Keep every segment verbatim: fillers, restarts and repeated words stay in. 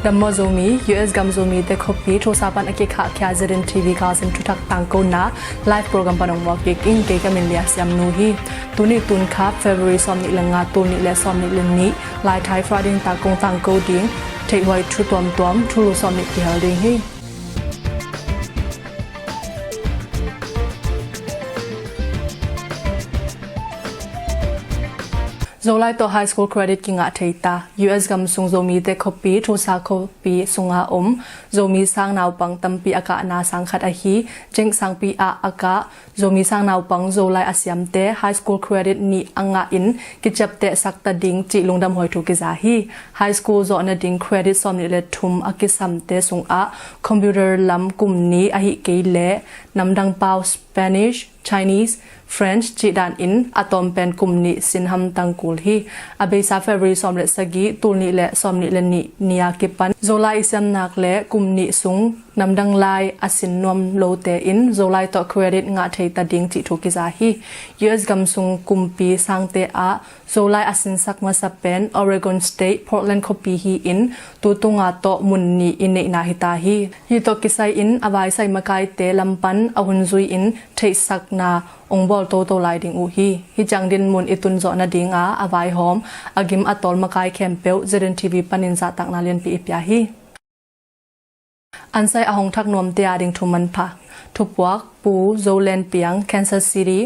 Dam maw Zomi, U S gam Zomite khuapi thusa pan a kikhahkhia Z N T V Kazim thuthak tangkona live program pan hong muak kik ing. Kei ka min Lia Siam Nu hi. Tuni tunkhap February sawmnih le nga, tul nih le sawmnih le nih, Laithai Friday tak kong tangko ding theihhuai thu tuamtuam, thulu sawmnih kihel ding hi. Zolai tawh high school credit kingah thei ta. U S gam sung Zomite khuapi thusa khuapi sunga om Zomi sang naupang tampi a kahna sang khat ahi Jeng Sangpi ah a kah Zomi sang naupang Zolai a siamte high school credit nih a ngah in kiciaptehsak ta ding cih lungdamhuai thu kiza hi. High school zawh nading credit sawmnih le thum a kisamte sungah computer lam kum nih ahih kei leh namdang pau Spanish, Chinese, French cih dan in a tawm pen kum nih sin hamtang kul hi. A beisa February sawm le sagih, tul nih le sawmnih le nih ni-a kipan Zolai i siamnak le kum nih sung namdang lai a sin nuam lote in Zolai tawh credit ngah thei ta ding cih thu kiza hi. U S gam sung kumpi sangte ah Zolai a sinsak masa pen Oregon State, Portland khuapi hi-in, tu tunga tawh mun nih i neihna hi ta hi. Hih tawh kisai in a vaisai makaite lam pan a hun zui in theihsakna ong bawl toto lai ding uh hi. Hih ciang dinmun i tunzawh nadinga a vaihawm a gim a tawl makai khempeuh Z N T V panin zahtakna lianpi i pia hi. Ansai a hong thak nuamte ading thu manpha. Thupuak, Pu Zo Len Piang, Kansas City,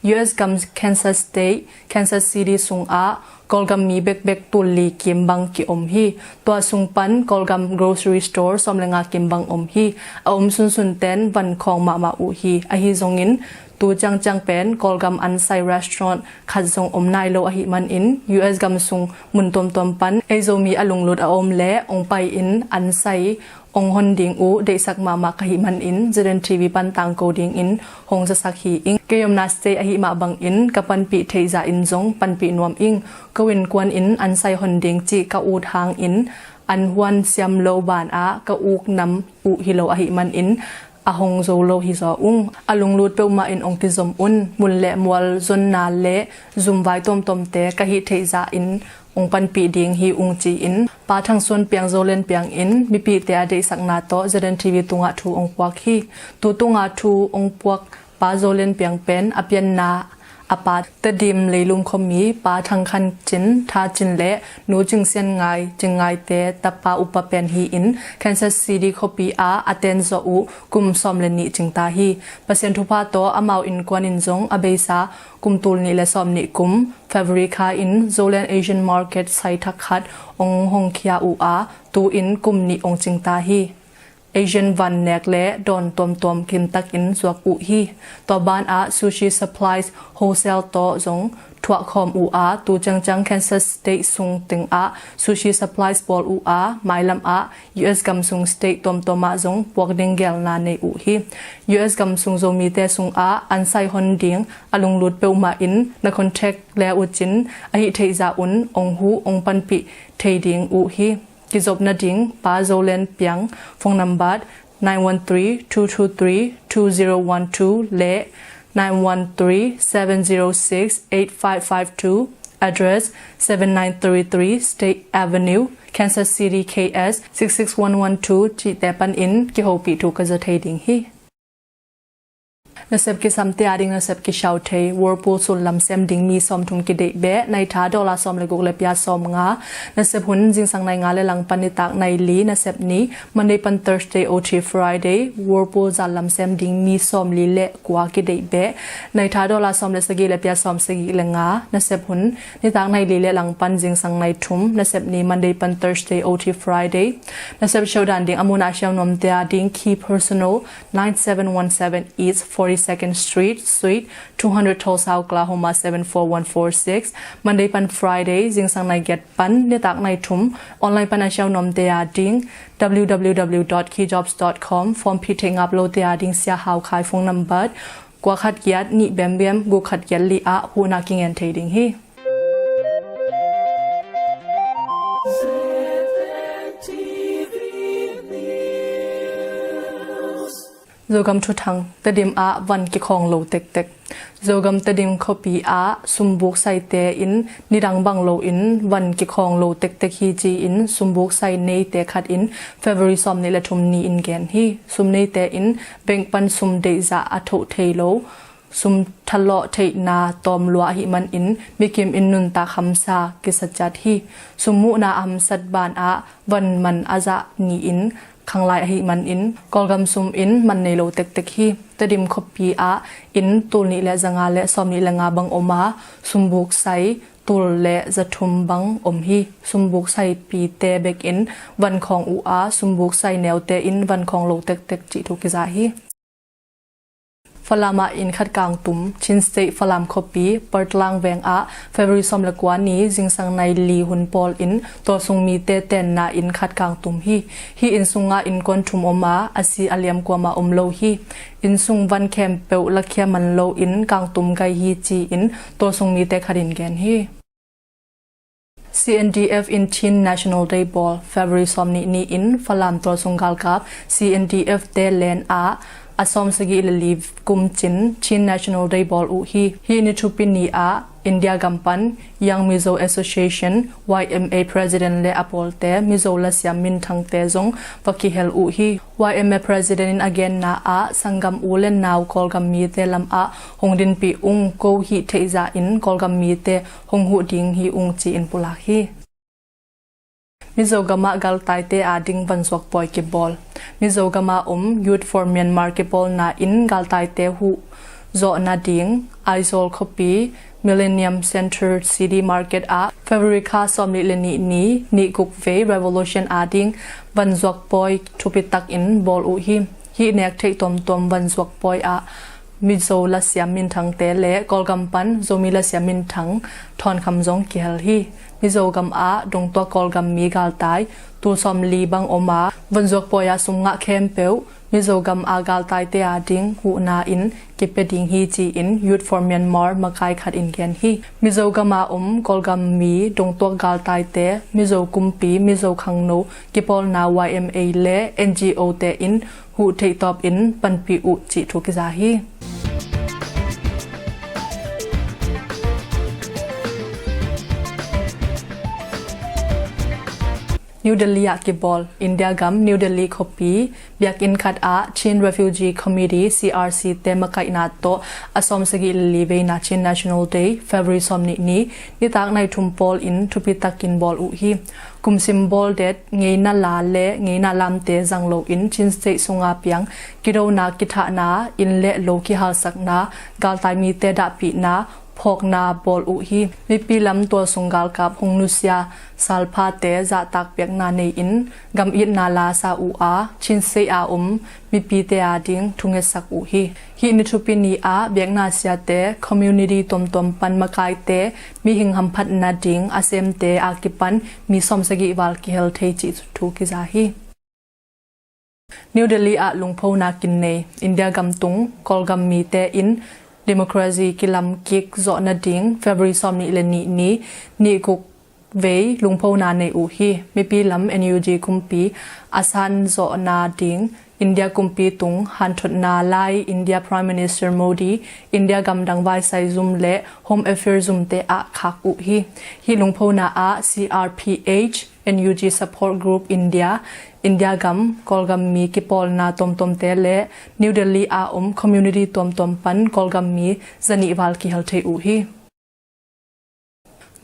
U S gam Kansas State, Kansas City sungah Kawlgam mi bekbek tul li kim bang ki-om hi. Tua sung pan Kawlgam grocery store sawm le nga kim bang om hi. A om sunsun ten van khawng mahmah uh hi. Ahi zongin tu ciangciang pen Kawlgam ansai restaurant khat zong om nai lo ahih manin U S gam sung mun tuamtuam pan ei Zomi a lunglut a om le ong pai in ansai ong hon ding uh deihsak mahmah ka hih manin Z N T V pan tangko dingin hong zasak hi ing. Kei omna state ahih mah bangin ka panpih theih zah in zong panpih nuam ing. Ko innkuan in ansai hon ding cih ka ut hangin an huan siam lo banah ka uk nam uh hi lo ahih manin a hong zo lo hi zaw ung. A lunglut peuhmah in ong kizom un. Mun le mual zonna le zumvai tuamtuamte ka hih theih zah in ong panpih ding hi ung ci-in Pa Thang Suan Piang, Zo Len Piang in mipihte a deihsakna tawh Z N T V tungah thu ong puak hi. Tu tungah thu ong puak Pa Zo Len Piang pen a pianna a pa Tedim Leilum khuami Pa Thang Khan Cin, Tha Cin le Nu Cing Sian Ngai, Cing Ngaite tapa upa pen hi-in Kansas City khuapi ah a tenzawh uh kum sawm le nih cing ta hi. Pasian thupha tawh amau innkuan in zong a beisa kum tul nih le sawm nih kum February kha in Zoland Asian Market sai thak khat ong hongkhia uh a, tu in kum nih ong cing ta hi. Asian van nek le dawn tuamtuam kimtak in zuak uh hi. Tua ban ah Sushi Supplies Wholesale tawh zong thuah khawm uh a, tu ciangciang Kansas State sung teng ah Sushi Supplies bawl uh a, mailam ah U S gam sung state tuamtuam ah zong puak ding gelna nei uh hi. U S gam sung Zomite sungah ansai hon ding a lunglut peuhmah in na contact le uh cin, a hih theih zah un ong huh ong panpih thei ding uh hi. Kizop nading Pa Zo Len Piang, phone number nine one three, two two three, two zero one two le nine one three, seven zero six, eight five five two, address seven nine three three State Avenue, Kansas City, K S six six one one two cihte panin kihopih thu ka za thei ding hi. Nasep kisamte ading nasep kishau thei, Whirlpool sullam sem ding mi sawmthum kideih beh, naitha dollar sawm le guk le pia sawmnga. Nasep hun zingsang nai nga le langpan nitak nai li, nasep ni Monday pan Thursday, O T Friday, Whirlpool zallam sem ding mi sawmli le kua kideih beh, naitha dollar sawm le sagih le pia sawm sagih le nga. Nasep hun nitak nai li le langpan zingsang nai thum, nasep ni Monday pan Thursday, O T Friday. Nasep sheuh dan ding a mun a siau nuamte ading Key Personal, nine seven one seven East forty-second Street, Suite two hundred, Tulsa, Oklahoma seven four one four six, Monday pan Friday zingsang nai giat pan nitak nai thum. Online pan a siau nuamte ading W W W dot key jobs dot com, form phih theih ngap lote ading Sia Hau Khai phone number kua khat giat nih bem bem guk khat giat li ah huhna kingen thei ding hi. Zogam thuthang. Tedim ah van kikhawng lo tektek. Zogam Tedim khuapi ah sumbuk saite in nidang bang loin van kikhawng lo tektek hi ci-in sumbuk sai neite khat in February sawmnih le thum ni-in gen hi. Sum neite in bank pan sum deihzah a thoh thei lo, sum thalawh theihna tawm lua ahih manin mikim in nuntak hamsa kisa ciat hi. Sum muhna a hamsat banah van man a zah ni-in khanglai ahih manin Kawlgam sum in man nei lo tektek hi. Tedim khuapi ah inn tul nih le zanga le sawmnih le nga bang om a, sumbuk sai tul le zathum bang om hi. Sumbuk saipite bekin van khawng uh a, sumbuk sai neute in van khawng lo tektek cih thu kiza hi. Falam ah inn khat kangtum. Chin State Falam khuapi Partlang veng ah February sawm le kua ni zingsang nai li hun pawl in tualsung mite tenna inn khat kangtum hi. Hih inn sungah innkuan thum om a, a si a liam kuamah om lo hi. Inn sung van khempeuh lakhia man loin kangtum gai hi ci-in tualsung mite khat in gen hi. C N D F in Chin National Day bawl. February sawmnih ni-in Falam tualsung galkap C N D F te len ah a sawmsagih le li kum cin Chin National Day bawl uh hi. Hih ni thupi ni ah India gam pan Young Mizo Association, Y M A, President le a pawlte Mizo lasiam minthangte zong va kihel uh hi. Y M A President in a genna ah sanggam u le nau Kawlgam mite lamah hong dinpih ung, ko hih theihzah in Kawlgam mite hong huh ding hi ung ci-in pulak hi. Mizo gamah galtaite ading vanzuak pawi kibawl. Mizo gamah om Youth for Myanmar kipawlna in galtaite huh zawh nading Aizawl khuapi Millennium Center City Market ah February kha sawmnih le nih ni nihguk vei Revolution ading vanzuak pawi thupi takin bawl uh hi. Hih nek theih tuamtuam vanzuak pawi ah Mizo lasiam minthangte le Kawlgam pan Zomi lasiam minthang thawnkham zong kihel hi. Mizo gam ah dongtuak Kawlgam mi galtai tul sawmli bang om a, vanzuak pawi ah sum ngah khempeuh Mizo gam a galtaite ading huhna in kipia ding hi ci-in Youth for Myanmar makai khat in gen hi. Mizo gam a om Kawlgam mi dongtuak galtaite Mizo kumpi, Mizo khangno kipawlna Y M A le N G O te in huh theih tawpin panpih uh cih thu kiza hi. New Delhi ah kibawl. India gam New Delhi khuapi biakinn khat ah Chin Refugee Committee, C R C te makaihna tawh a sawmsagih le li veina Chin National Day February sawmnih ni nitak nai thum pawl in thupi takin bawl uh hi. Kum sim bawl det, ngeina la le ngeina lamte zang loin Chin State sunga piang kidona, kithahna, inn le lo kihalsakna, galtai mite dahpihna, phawkna bawl uh hi. Mipi lam tualsung galkap hong nusia salphate zahtak piakna nei-in gam itna la sa uh a, Chin State a om mipite ading thungetsak uh hi. Hih ni thupi ni ah biakna siate community tuamtuam pan makaite mihing hamphat nading a semte a kipan mi sawmsagih val kihel thei cih thu kiza hi. New Delhi ah lungphona kin nei. India gam tung Kawlgam mite in democracy kilam kik zawh nading February sawmnih le nih ni nihguk vei lungphona nei uh hi. Mipi lam N U G kumpi a san zawh nading India kumpi tung hanthotna lai India Prime Minister Modi, India gamdang vaisai zum le Home Affairs zumte ah khak uh hi. Hih lungphona ah C R P H, N U G Support Group India, India gam Kawlgam mi kipawlna tuamtuamte le New Delhi a om community tuamtuam pan Kawlgam mi zanih val kihel thei uh hi.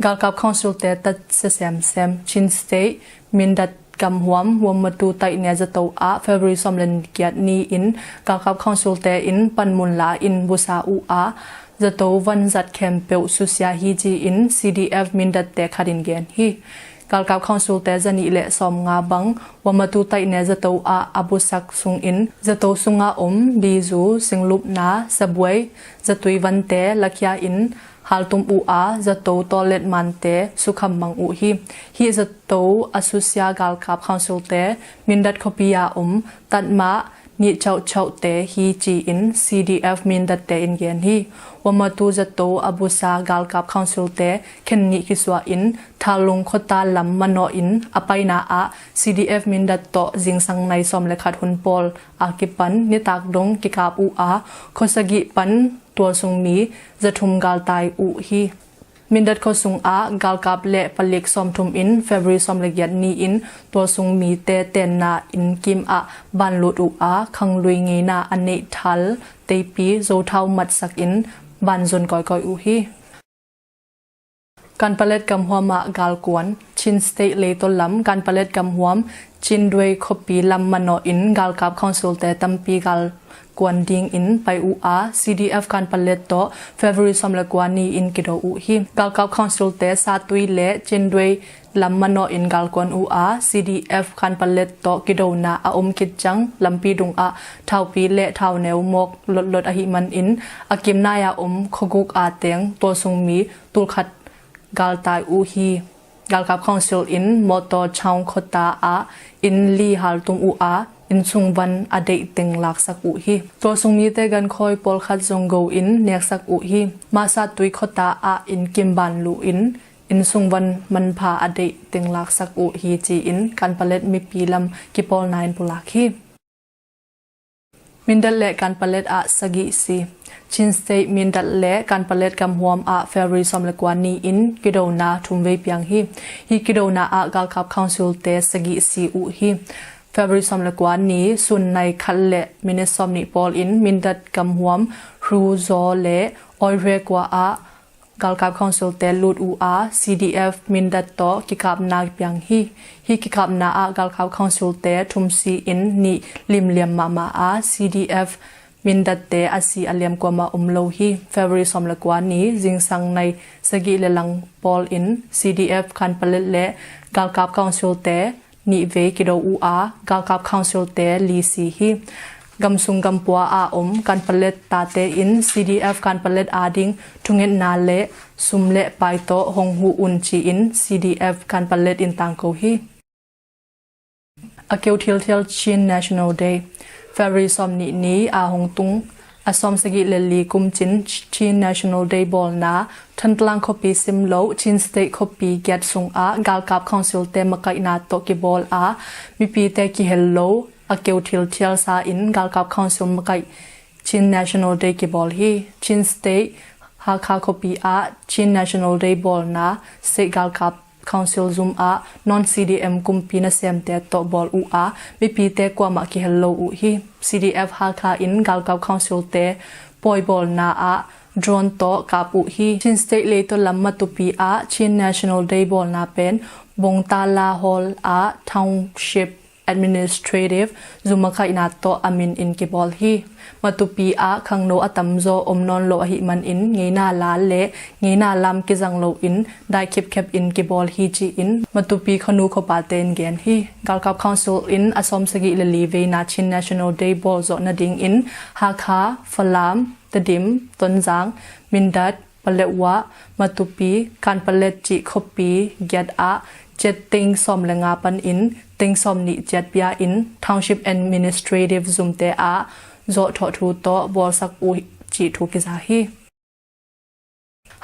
Galkap Council te tatsia semsem. Chin State Mindat gamhuam Wamatu Taihne zato ah February sawm le giat ni-in Galkap Council te in panmun la in busa uh a, zato vanzat khempeuh susia hi ci-in C D F Mindat te khat in gen hi. Galkap Council te zanih le sawmnga bang Wamatu Taihne zato ah a busak sungin zato sunga om bizu, singlupna, sabuai, zatui vante lakhia in haltum uh a, zato tawllet mante sukham mang uh hi. Hih zato a susia Galkap Council te Mindat khuapi a om tatmah nih chauhchauhte hi ci-in C D F Mindat te in gen hi. Wamatu zato a busa Galkap Council te khen nih kisuah in Thalung khuata lam manawh in a paina ah C D F Mindat tawh zingsang nai sawm le khat hun pawl a kipan nitak dong kikap uh a, khua sagih pan tualsung mi zathum galtai uh hi. Mindat khuasung ah galkap le palik sawmthum in February sawm le giat ni-in tualsung mite tenna inn kim ah banlut uh a, khanglui ngeina a neih Thal Teipi zothau matsak in banzon kawikawi uh hi. Kanpalet gamhuam ah galkuan. Chin State leitaw lam Kanpalet gamhuam Chinduei khuapi lam manawh in galkap council-te tampi galkuan dingin pai uh a, C D F Kanpalet tawh February sawm le kua ni-in kido uh hi. Galkap council-te Satui le Chinduei lam manawh in galkuan uh a, C D F Kanpalet tawh kidona a om khit ciang lampi dungah thaupi le thauneu mawk lotlot ahih manin a kimnai-a om khuaguk a teng tualsung mi tulkhat galtai uh hi. Galkap council in Mawtaw Chawng khuata ah inn li haltum uh a, inn sungvan a deih teng laksak uh hi. Tualsung mite gankhawi pawlkhat zong go in neksak uh hi. Masa Tui khuata ah inn kim banluh in inn sungvan manpha a deih teng laksak uh hi, ci-in Kanpalet mipi lam kipawlna in pulak hi. Mindat le Kanpalet ah sagih si. Chin State Mindat le Kanpalet gamhuam ah February sawm le kua ni-in kidona thum vei piang hi. Hi kidona ah galkap council-te sagih si uh hi. February sawm le kua ni sun nai khat le minit sawm nih pawl in Mindat gamhuam Hru Zaw le Oirhe kua ah galkap council-te lut uh a, C D F Mindat tawh kikapna piang hi. Hi kikapna ah galkap council-te thum si in nih limliam mahmah a, C D F Mindat-te a si a liam kuamah om lo hi. February sawm le kua ni zingsang nai sagih le lang pawl in C D F Kanpalet le galkap council-te nih vei kido uh a, galkap council-te li si hi. Gamsung gampua a om Kanpalet tate in C D F Kanpalet ading thungetna le sum le pai tawh hong huh un, ci-in C D F Kanpalet in tangko hi. A keu thilthial Chin National Day. February sawm nih ni a hong tung a sawm sagih le li kum cin Chin National Day bawlna Thantlang khuapi sim lo Chin State khuapi giat sungah galkap council-te makaihna tawh kibawl a, mipite kihel lo a keu thilthial sa in galkap council makaih Chin National Day kibawl hi. Chin State Hakha khuapi ah Chin National Day bawlna state galkap council zum ah non C D M kumpi nasemte tawh bawl uh a, mipite kuamah kihel lo uh hi. C D F Hakha in galkap council-te pawi bawlna ah drone tawh kap uh hi. Chin State leitaw lam Matupi ah Chin National Day bawlna pen Bongtala Hall ah Township Administrative zum makaihna tawh a min in kibawl hi. Matupi ah khangno a tamzaw om nawn lo ahih manin ngeina la le ngeina lam kizang loin dai khipkhep in kibawl hi, ci-in Matupi khuanu khuapate in gen hi. Galkap council in a sawm sagih le li veina Chin National Day bawl zawh nadingin Hakha, Falam, Tedim, Tonzang, Mindat, Paletwa, Matupi, Kanpalet cih khuapi giat ah ciat teng sawm le nga panin teng sawm nih ciat pia in Township Administrative zumte ah zawhthawh thu tawh bawlsak uh cih thu kiza hi.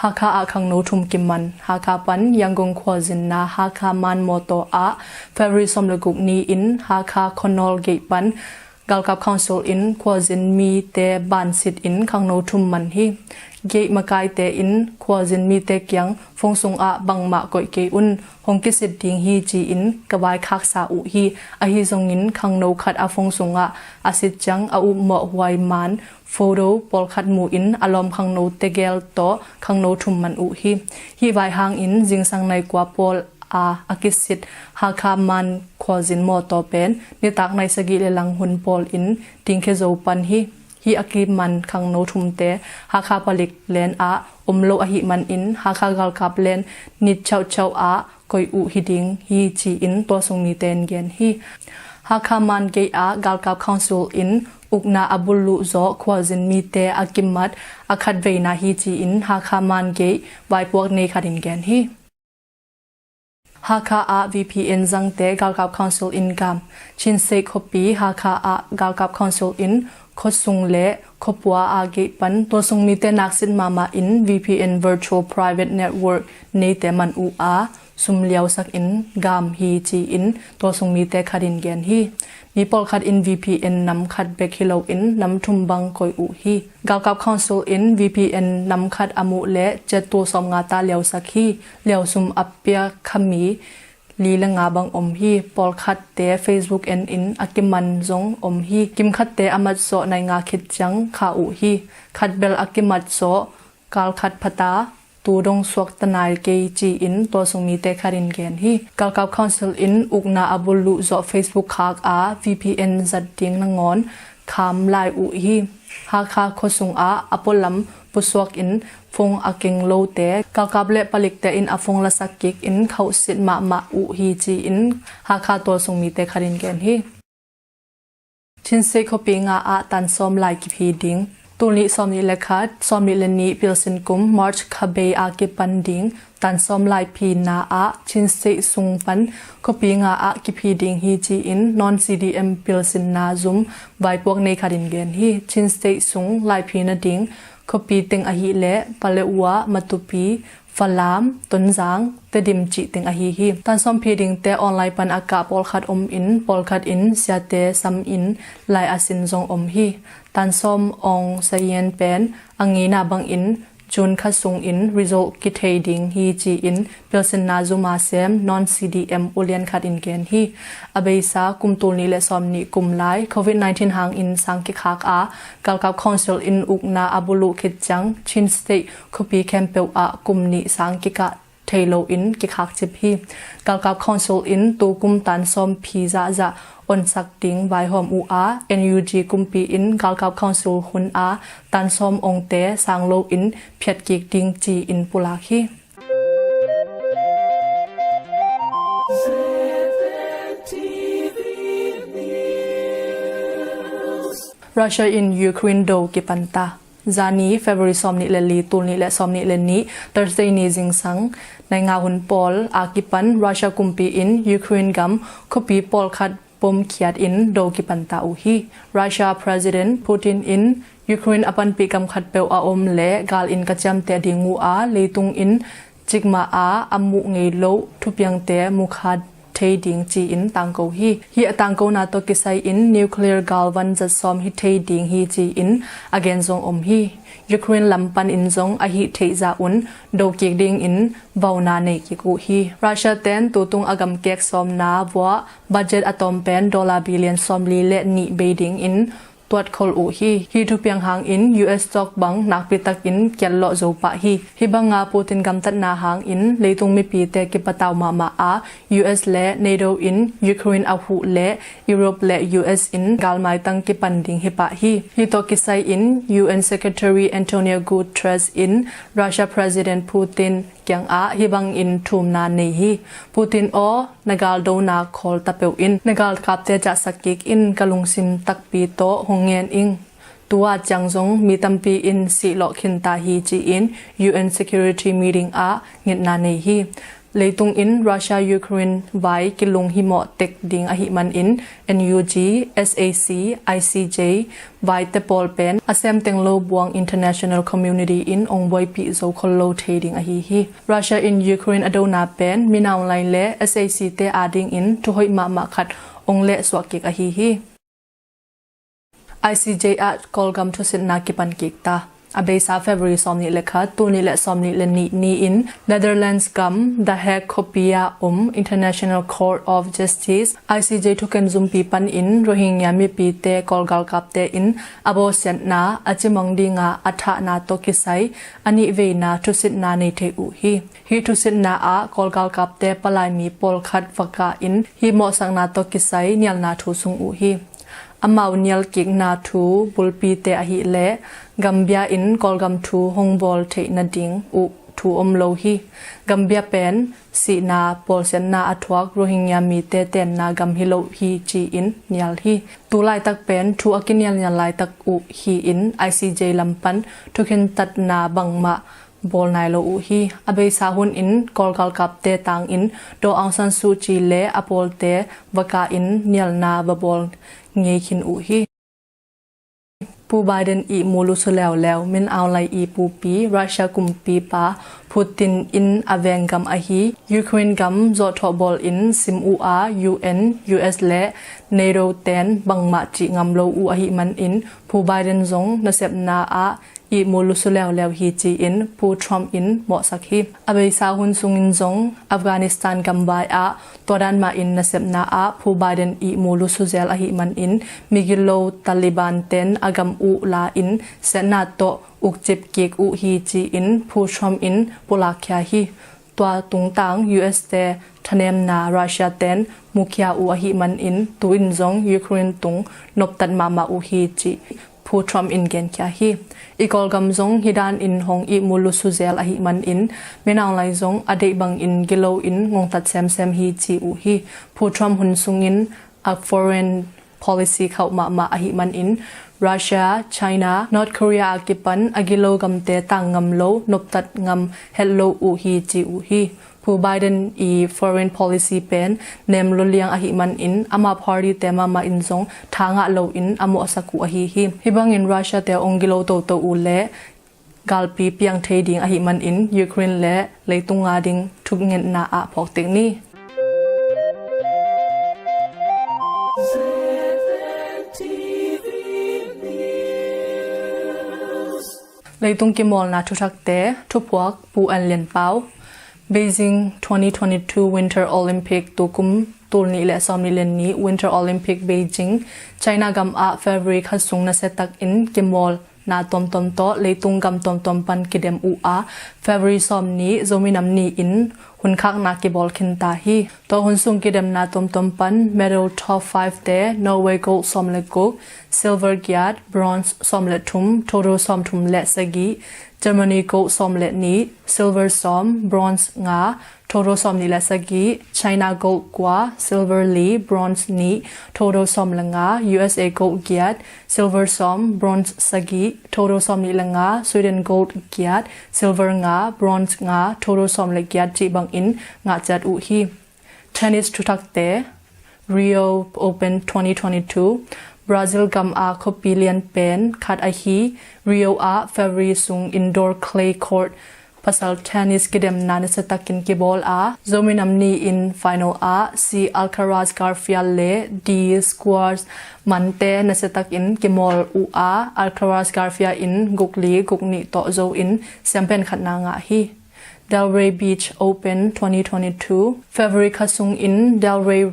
Hakha ah khangno thum kiman. Hakha pan Yangon khualzinna Hakha Man mawtaw ah February sawm le guk ni-in Hakha Khonol gate pan galkap council in khualzin mite bansit in khangno thum man hi. Gate makaite in khualzin mite kiang phone sungah bangmah koih kei un, hong kisit ding hi, ci-in ka vaikhaksa uh hi. Ahi zongin khangno khat a phone sungah a sit ciang a upmawh huai man photo pawlkhat mu-in a lawm khangno tegel tawh khangno thum man uh hi. Hih vai hangin zingsang nai kua pawl a a kisit Hakha Man khualzin mawtaw pen nitak nai sagih le lang hun pawl in dingkhia zo pan hi. Hih a kiman khangno thumte Hakha palik len ah om lo ahih manin Hakha galkap len nit chauhchauh ah koih uh hi ding hi, ci-in tualsung mite in gen hi. Hakha Man gate ah galkap council in ukna a buluh zawh khualzin mite a kimat a khat veina hi, ci-in Hakha Man gate vaipuak nei khat in gen hi. Hakha ah V P N zangte galkap council in gam. Chin State khuapi Hakha ah galkap council in khuasung le khuapua a gate pan tualsung mite naksit mahmah in V P N, Virtual Private Network, neite man uh a, sum liausak in gam hi ci-in tualsung mite khat in gen hi. Mi pawlkhat in V P N nam khat bek hi loin nam thum bang koih uh hi. Galkap Council in V P N nam khat a muh le ciat tul sawmnga ta liausak hi. Liausum a pia kha mi li le nga bang om hi. Pawlkhatte Facebook en in a kiman zong om hi. Kimkhatte a matzawh nai nga khit ciang kha uh hi. Khat bel a kimatzawh kal khat phata tu dong suakta nai kei ci-in tualsung mite khat in gen hi. Galkap Council in ukna a buluh zawh Facebook khak a V P N zat ding nangawn kham lai uh hi. Hakha khuasung ah a pualam pusuak in phone a keng lote galkap le palikte in a phone lasak kik in khauhsit mahmah uh hi ci-in Hakha tualsung mite khat in gen hi. Chin State khuapi nga ah tan sawm lai kiphi ding. Tulnih sawmnih le khat, sawmnih le nih pilsin kum March kha bei a kipan ding tan sawm lai phina ah Chin State sung pan khuapi nga ah kiphi ding hi ci-in non C D M pilsinna zum vaipuak nei khat in gen hi. Chin State sung lai phi nading khuapi teng ahih leh Paletwa, Matupi, Falam, Tonzang, Tedim cih teng ahi hi. Tan sawm phi dingte online pan a kah pawlkhat om in pawlkhat in siate sam in lai a sin zong om hi. Tan sawm ong sayen pen a ngeina bangin June kha sungin result kithei ding hi ci-in pilsinna zum a sem non C D M ulian khat in gen hi. A beisa kum tulnih le sawmnih kum lai Covid nineteen hangin sang kikhak a Galkap Council in ukna a buluh khit ciang Chin State khuapi khempeuh ah kum nih sang kikah thei loin kikhak cip hi. Galkap Council in tukum tan sawm phi zahzah onsak ding vaihawm uh a, N U G kumpi in Galkap Council hun a tan sawm ongte sang loin phiat kik ding ci-in pulak hi. Russia in Ukraine do kipanta. Zani February sawmnih le li, tulnih le sawmnih le nih, Thursday ni zingsang nai nga hun pawl a kipan Russia kumpi in Ukraine gam khuapi pawlkhat bomkhiat in do kipanta uh hi. Russia President Putin in Ukraine a panpih gam khatpeuh a om le gal in ka ciamteh ding uh a, leitung in cikmah a a muh ngei loh thupiangte mukha thei ding ci-in tangko hi. Hih a tangkona tawh kisai in nuclear galvan zat sawm hi thei ding hi ci-in a gen zong om hi. Ukraine lam panin zong a hih theih zah un do kik dingin vauna nei kik uh hi. Russia ten tutung a gamkek sawmna vuah budget a tawm pen dollar billion sawmli le nih bei dingin tuatkhol uh hi. Hih thupiang hangin U S tawk bang nakpi takin kiatlawh zo pah hi. Hih banga Putin gamtatna hangin leitung mipite kipatau mahmah a, U S le NATO in Ukraine a huh le Europe le U S in galmaitang kipan ding hi pah hi. Hih tawh kisai in U N Secretary Antonio Guterres in Russia President Putin kiangah hih bangin thumna nei hi. Putin aw, na galdona khawl ta peuh in, na galkapte ciahsak kik in, ka lungsim takpi tawh hong ngen ing. Tua ciang zong mi tampi in sihlawh khinta hi ci-in U N Security Meeting ah ngetna nei hi. Leitung in Russia Ukraine vai kilung himawh tek ding ahih manin N U G, S A C, I C J, vaite pawl pen a semteng lo buang international community in ong buaipih zo khol lo thei ding ahi hi. Russia in Ukraine a dona pen minaulai le S A C te adingin thuhoih mahmah khat ong lehsuah kik ahi hi. I C J ah Kawlgam thusitna kipan kik ta. A beisa February sawmnih le khat, tulnih le sawmnih le nih ni-in Netherlands gam The Hague khuapi ah om International Court of Justice, I C J thuken zumpi panin Rohingya mipite Kawl galkapte in a bawlsiatna a cimang dinga a thahna tawh kisai a nihveina thusitna nei thei uh hi. Hih thusitna ah Kawl galkapte palai mi pawlkhat va kah in hih mawhsakna tawh kisai nialna thu sung uh hi. Amau nialkikna thu bulpite ahih leh Gambia in Kawlgam thu hong bawl theih nading uh thu om lo hi. Gambia pen sihna bawlsiatna a thuak Rohingya mite tenna gam hi lo hi ci-in nial hi. Tu laitak pen thu a kinialnial laitak uh hi-in I C J lam pan thukhintatna bangmah bawl nai lo uh hi. A beisa hun in Kawl galkapte tangin Daw Aung San Suu Kyi le a pawlte va kah in nialna va bawl ngei khin uh hi. Pu Biden ihmu lusu leuleu Min Aung Hlaing i pupi Russia kumpipa Putin in a veng gam ahi Ukraine gam zawhthawh bawlin sim uh a, U N, U S le NATO ten bangmah cih ngam lo uh ahih manin Pu Biden zong nasepna ah ihmu lusu leuleu hi ci-in Pu Trump in mawhsak hi. A beisa hun sungin zong Afghanistan gambai ah tua dan mahin nasepna ah Pu Biden ihmu lusu zel ahih manin migilo Taliban ten a gam uh la-in siatna tawh ukcip kik uh hi ci-in Pu Trump in pulakkhia hi. Tua tungtang U S te thanemna Russia ten mukhia uh ahih manin tu-in zong Ukraine tung noptat mahmah uh hi ci Pu Trump in genkhia hi. I Kawlgam zong hih danin hong ihmu lusu zel ahih manin Min Aung Hlaing zong a deih bangin gilo in ngongtat semsem hi ci uh hi. Pu Trump hun sungin a foreign policy khauh mahmah ahih manin Russia, China, North Korea a kipan a gilo gamte tang ngam lo, noptat ngam het lo uh hi ci uh hi. Pu Biden i foreign policy pen nem luliang ahih manin ama party te mahmah in zong tha ngah loin a mawhsak uh ahi hi. Hih bangin Russia te ong gilo toto uh leh galpi piang thei ding ahih manin Ukraine le leitung nga ding thungetna ah phawktik ni. Leitung kimawlna thuthakte thuphuak Pu An Lian Pau. Beijing twenty twenty-two Winter Olympic tukum tul nih le sawm nih le nih Winter Olympic Beijing, China gam ah February kha sung nasiatakin kimawl na tuamtuam tawh leitung gam tuamtuam pan kidem uh a, February sawm nih Zomi nam ni-in hun khakna kibawl khinta hi. Tua hun sung kidemna tuamtuam pan medal top five te Norway gold sawm le guk, silver giat, bronze sawm le thum, total sawm thum le sagih, Germany gold sawm le nih, silver sawm, bronze nga, total sawm nih le sagih, China gold kua, silver li, bronze nih, total sawm le nga, U S A gold giat, silver sawm, bronze sagih, total sawm nih le nga, Sweden gold giat, silver nga, bronze nga, total sawm le giat cih bangin ngahciat uh hi. Tennis thuthakte. Rio Open twenty twenty-two, Brazil gam a khuapi lianpen khat ahi Rio ah February sung indoor clay court pasal tennis kidemna nasiatakin kibawl a, Zomi nam ni-in final ah C Alcaraz Garcia le D Schwartzman te nasiatakin kimawl uh a, Alcaraz Garcia in guk li guk nih tawh zo in siampen khatna ngah hi. Delray Beach Open twenty twenty-two, February kha sungin Delray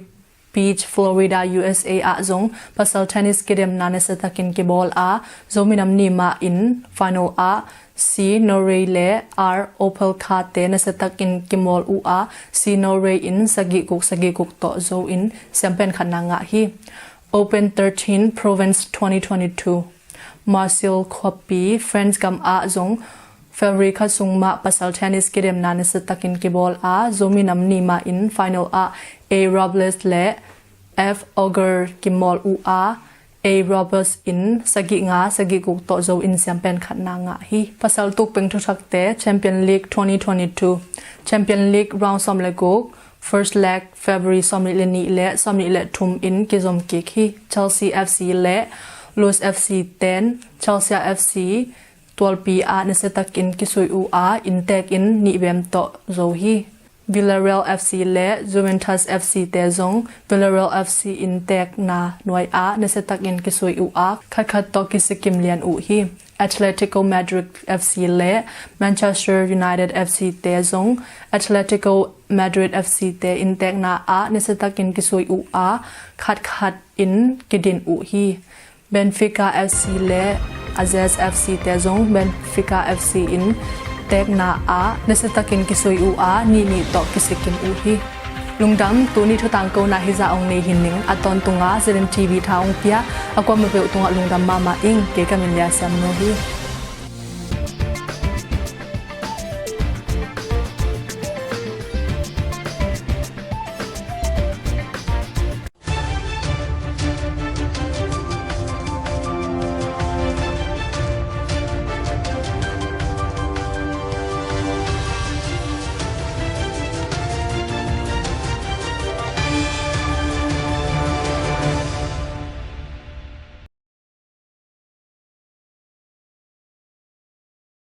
Beach, Florida, U S A ah zong pasal tennis kidemna nasiatakin kibawl a, Zomi nam ni mah in final ah C Norway le R Opelka te nasiatakin kimawl uh a, C Norway in sagih guk sagih guk tawh zo in siampen khatna ngah hi. Open thirteen Provence twenty twenty-two, Marseille khuapi France gam ah zong February kha sung mah pasal tennis kidemna nasiatakin kibawl a, Zomi nam ni mah in final ah A Robles le F Auger kimawl uh a, A Robles in sagih nga sagih guk tawh zo in siampen khatna ngah hi. Pasal tukpeng thuthakte. Champion League twenty twenty-two, Champion League round sawm le guk, first leg February sawm nih le nih le sawm nih le thum in kizom kik hi. Chelsea F C le Lens F C ten Chelsea F C tualpi ah nasiatakin kisui uh a, inntek in nih bem tawh zo hi. Villarreal F C le Juventus F C te zong Villarreal F C inntekna nuai ah nasiatakin kisui uh a, khatkhat tawh kisikim lian uh hi. Atletico Madrid F C le Manchester United F C te zong Atletico Madrid F C te inntekna ah nasiatakin kisui uh a, khatkhat in kidin uh hi. Benfica F C le Ajax F C te zong Benfica F C inntekna ah nasiatakin kisui uh a, nih nih tawh kisikim uh hi. Lungdam. Tuni thutangkona hizah ong nei hi ning. A tawntunga Z M T V tha ong pia a kuamah peuh tungah lungdam mahmah ing. Kei ka min Lia Siam No hi.